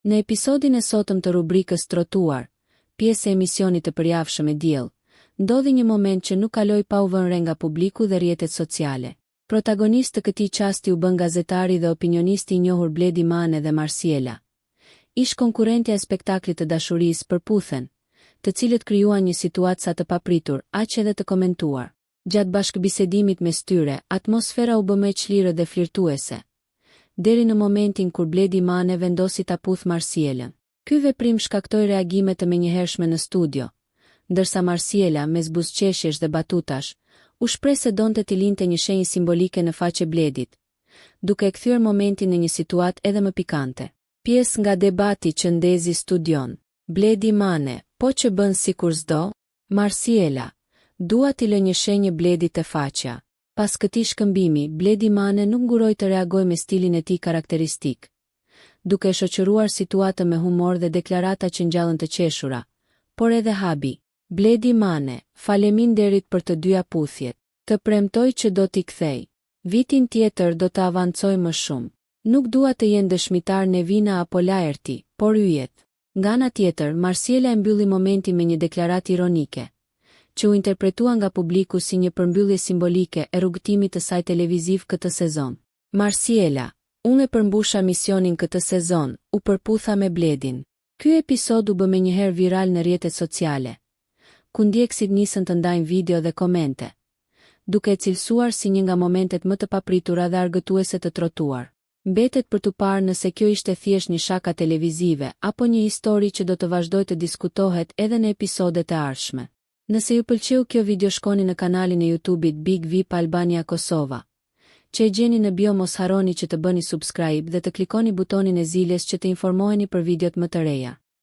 Në episodin e sotëm të rubrikës Trotuar, pjesë e emisionit të përjavshëm E Diell, ndodhi një moment që nuk kaloi pa u vënë re nga publiku dhe rrjetet sociale. Protagonistë të këtij çasti u bënë gazetari dhe opinionisti i njohur Bledi Mane dhe Marsiela, ish-konkurrentja e spektaklit të dashurisë Përputhen, të cilët krijuan një situatë sa të papritur, aq edhe të komentuar. Gjatë bashkëbisedimit mes tyre, atmosfera u bë më e çlirët dhe flirtuese, deri në momentin kur Bledi Mane vendosi ta puthë Marsielën. Ky veprim shkaktoi reagime të menjëhershme në studio, ndërsa Marsiela, mes buzëqeshjesh dhe batutash, u shpreh se donte t'i linte një shenjë simbolike në faqe Bledit, duke e kthyer momentin në një situatë edhe më pikante. Pjesë nga debati që ndezi studion. Bledi Mane, Po që bën sikur s'do? Marsiela, Dua t'i lë një shenjë Bledit te faqja. Pas këtij shkëmbimi, Bledi Mane nuk nguroi të reagojë me stilin e tij karakteristik, duke e shoqëruar situatën me humor dhe deklarata që ngjallën të qeshura, por edhe habi. Bledi Mane, Faleminderit për të dyja puthjet. Të premtoj që do t'i kthej. Vitin tjetër do të avancoj më shumë. Nuk dua të jenë dëshmitarë Nevina apo Laerti, por yjet. Nga ana tjetër, Marsiela e mbylli momentin me një deklaratë ironike, që u interpretua nga publiku si një përmbyllje simbolike e rrugëtimit të saj televiziv këtë sezon. Marsiela, Unë e përmbusha misionin këtë sezon, u përputha me Bledin. Ky episod u bë menjëherë viral në rrjetet sociale, ku ndjekësit nisën të ndajnë video dhe komente, duke e cilësuar si një nga momentet më të papritura dhe argëtuese të Trotuar. Mbetet për t'u parë nëse kjo ishte thjesht një shaka televizive apo një histori që do të vazhdojë të diskutohet edhe në episodet e ardhshme. Nëse ju pëlqeu kjo video shkoni në kanalin e YouTube-it Big Vip Albania Kosova, që e gjeni në bio mos harroni që të bëni subscribe dhe të klikoni butonin e ziles që të informoheni për videot më të reja.